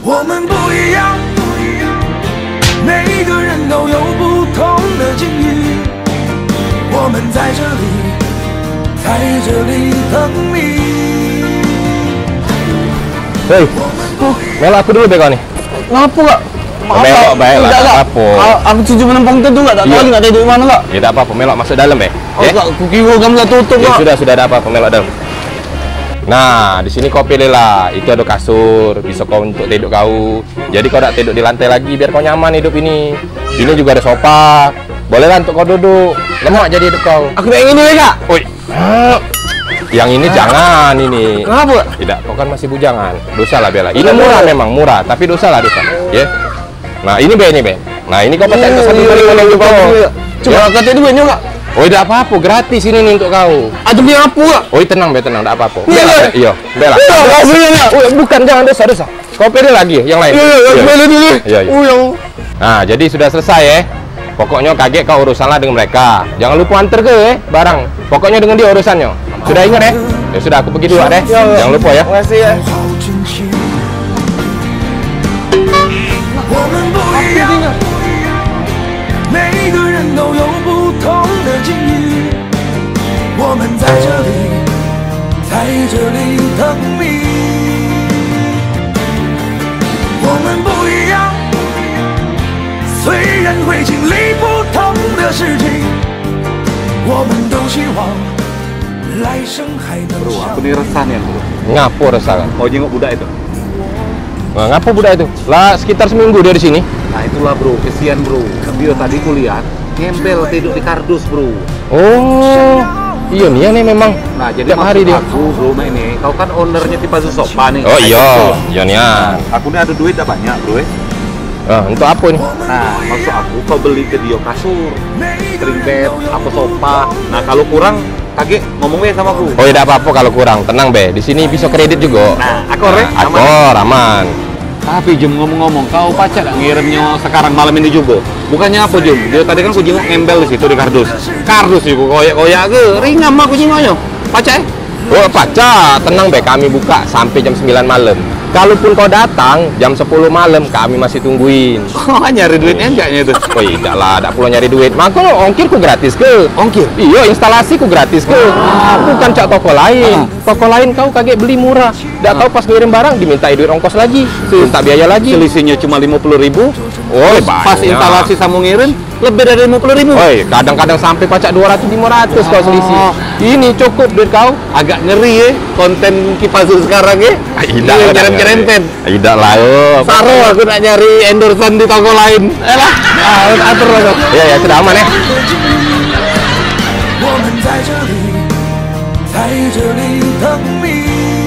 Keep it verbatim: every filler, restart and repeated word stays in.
我们不一样，每个人都有不同的境遇。我们在这里，在这里等你。 Hei, melok aku dulu be kau ni. Ngapo, Kak? Melok bae lah, dak apo. Aku tuju menempang tu, Kak. Dak tahu nak tidur mano, Kak. Yo dak apo-apo, melok masuk dalam be. Oh, Kak, aku kiro kamu dah tutup, Kak. Sudah, sudah, dak apo-apo, melok dalam. Nah, di sini kau pilih lah. Itu ado kasur, biso kau untuk tedok kau. Jadi kau dak tedok di lantai lagi, biar kau nyaman hidup ini. Sini jugo ado sofa. Boleh lah untuk kau duduk. Lemak jadi hidup kau. Aku nak yang ini, Kak. Oi. Yang ini jangan ini. Kenapa? Tidak, kau kan masih bujangan. Dosa lah bela. Ini murah memang, murah, tapi dosa lah dosa. Ya. Nah, ini be, ini be. Nah, ini kau pacak untuk satu kali kalau kau. Coba kata duitnya, Kak. Oh, tidak apa-apa, gratis ini nih untuk kau. Ada beli apa, Kak? Oh, tenang be, tenang, tidak apa-apa. Iya, iya. Iya, bela. Iya, maksudnya, Kak. Oh, bukan, jangan dosa, dosa. Kau pilih lagi yang lain. Iya, iya, iya, bela dulu. Iya, iya. Oh, yang Nah, jadi sudah selesai, eh. Pokoknyo kagek kau urusan lah dengan mereka. Jangan lupo anter ke, eh, barang. Pokoknyo dengan dio urusannyo. Sudah ingat, eh? Ya sudah, aku pergi dulu, deh. Jangan lupo, ya. Makasih, ya. 我们不一样，每个人都有不同的境遇。我们在这里，在这里等你。我们不一样，虽然会经历不同的事情，我们都希望来生还能 Bro, aku ni resah nian, Bro. Ngapo resah, Kak? Kau jenguk budak itu? Nah, ngapo budak itu? Lah, sekitar seminggu dio di sini. Nah, itulah, Bro, kesian, Bro. Dio tadi kuliah ngembel tiduk di kardus, Bro. Oh, iyo nian ni memang. Nah, jadi tiap hari maksud dio. Aku, Bro, mak ini, kau kan ownernya Tipazu Sofa nih. Oh, iyo, iyo nian. Aku ni ado duit dah banyak, Bro, eh. Ah, untuk apo ni? Nah, maksud aku kau beli ke dio kasur, spring bed, apo sofa. Nah, kalau kurang, kagek ngomong be samo aku. Oh, idak apo-apo kalau kurang, tenang be. Di sini biso kredit jugo. Nah, akor, eh? Aman. Akor, aman. Tapi, Jum, ngomong-ngomong, kau pacak dak ngirimnyo sekarang malam ini jugo? Bukannyo apo, Jum? Dio tadi kan ku jingok ngembel di situ di kardus. Kardus jugo koyak-koyak ke? Ringam aku jingoknyo. Pacak, eh? Oh, pacak, tenang be, kami buka sampe jam sembilan malam. Kalaupun kau datang jam sepuluh malam, kami masih tungguin. Oh, nyari duit enjaknyo itu? Oh, idak lah, dak pulo nyari duit. Mako ongkir ku gratis ke? Ongkir? Iyo, instalasi ku gratis ke? Bukan cak toko lain. Toko lain kau kagek beli murah. Dak tahu pas ngirim barang dimintai duit ongkos lagi, minta biaya lagi. Selisehnyo cuma limo puluh ribu. Oi, pas banyak. Instalasi samo ngirim, lebih dari limo puluh ribu. Oi, kadang-kadang sampe pacak duo ratus, limo ratus kau selisih. Oh. Ini cukup duit kau. Agak ngeri, eh, konten Kipazu sekarang, eh. Ah, idak lah, nyerempet-nyerempet. Idak lah, yo. Saro aku nak nyari endorsean di toko lain. Alah, ah, atur lah kau. Ya, ya, sudah aman, eh. 我们在这里，在这里等你。